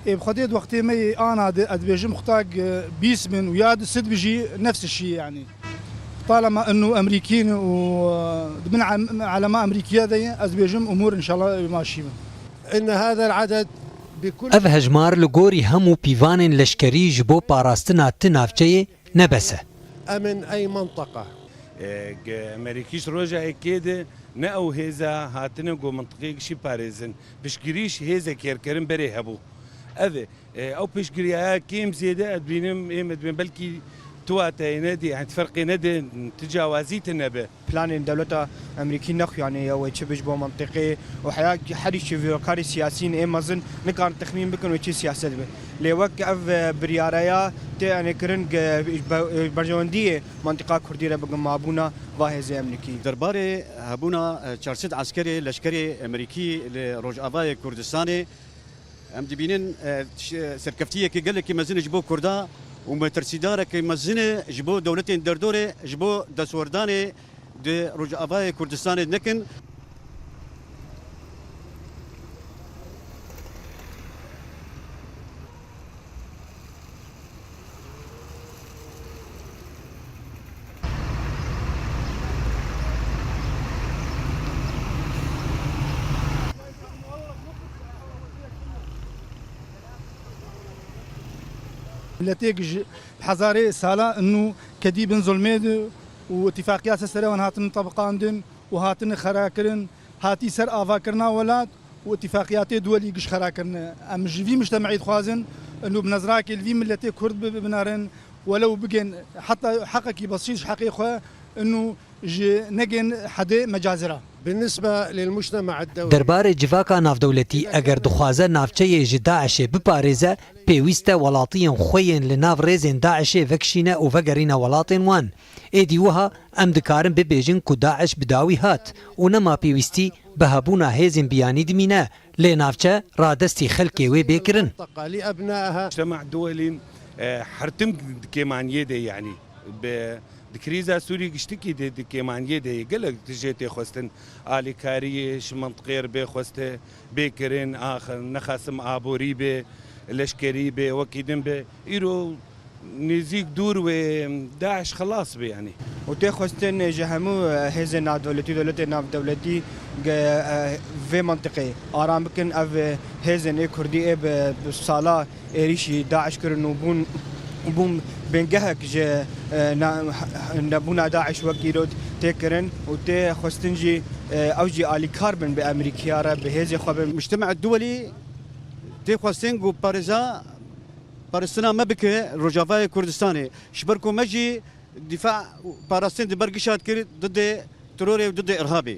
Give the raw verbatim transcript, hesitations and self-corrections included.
Ê bi Xwedê di wextê me yê ana de ez dibêjim xwe tak, e, bîst bin û ya di sed bijî nefs şî yanî. Talema inu Emerîkîn û, e, di bin em-, elema Emerîkiya de ye, ez dibêjim umûr înşallah maşî bin. إن هذا العدد بكل Ev hejmar li gorî hemû pîvanên leşkerî ji bo parastina ti navçeyê ne bes e. أمن أي منطقة. E, ge-, Emerîkî ji roja yekê de ne ew hêza hatine ku mintiqê gişî parêzin. Piştgirî ji hêzê kêrkerin berê hebû. Ev e. E, ew piştgiriyaya kêm zêde ez dibînim, ê me dibên belkî tu wateyê nedî, yani ferqê nedê, tu cawazî tine be. Planên dewleta Emerîkî nexuyanî ye wê çi bi ji bo mentiqê û heya herî çi vîrokarê siyasî ne ê mezin nikarin texmîn bikin wê çi siyaset be. Lê wek ev, e, biryareya tê, yani, kirin ge-, be-, berjewendiyê mentiqa Kurdî re bigin mabûna va hêzê Emerîkî. Derbarê hebûna, e, çar sed eskerê leşkerê Emerîkî li Rojavayê Kurdistanê, em dibînin, e, ş-, serkeftiyeke gelekî mezin e ji bo Kurda û metirsîdareke mezin e ji bo dewletên derdorê, ji bo destwerdanê di Rojavayê Kurdistanê nekin. Miletêk ji hezarê sala inu kedî bin zulmê de û îtifaqiyat ser wan hatin tebiqandin û hatine xerakirin, hatî ser avakirina welat û îtifaqiyatê duwelî giş xera kirine. Em ji vî mujtemeî dixwazin inu bi nezrakê li vî miletê Kurd bi-, binerin, welew bigên heta heqekî besît ji heqê xwe inu ji negên hedê mecazira. بالنسبة للمجتمع الدولي. Derbarê civaka navdewletî, eger dixwaze navçeyê ji DAIŞê biparêze, pêwîst e welatiyên xwe yên li nav rêzên DAIŞê vekişîne û vegerîne welatên wan. Êdî wiha em dikarin bibêjin ku DAIŞ bi dawî hat û nema pêwîstî bi hebûna hêzên biyanî dimîne, lê navçe radestî xelkê wê bê kirin. لأبنائها. Mujtema duwelî, e, hertim di kêmaniyê de, yanî bi, di krîza Sûrî giştikî de di kêmaniyê de ye. Gelek tije tê xwestin alîkariyê ji mintiqê re bê xweste, bê kirin, ax-, nexasim aborî bê, leşkerî bê, wekî din bê. Îro nêzîk dûr wê DAIŞ xelas bê, yanî. Û tê xwestin ji hemû, e, hêzên navdewletî, dewletên navdewletî ge-, e, vê mintiqê aram bikin. Ev, e, hêzên ê Kurdî ê bi, bi sala êrîşî DAIŞ kirin û bûn, bûn bingehek ji, e, na-, nebûna DAIŞ wek îro tê kirin û tê xwestin jî, e, ew jî alîkar bin bi Amerîkiya re, bi hêzê xwe bin. Mujtema duwelî tê xwestin ku parêza Paristina me bike Rojavayê Kurdistanê. Ji ber ku me jî dîfa û parastin di ber gişa dikir didê terorê û didê irhabê.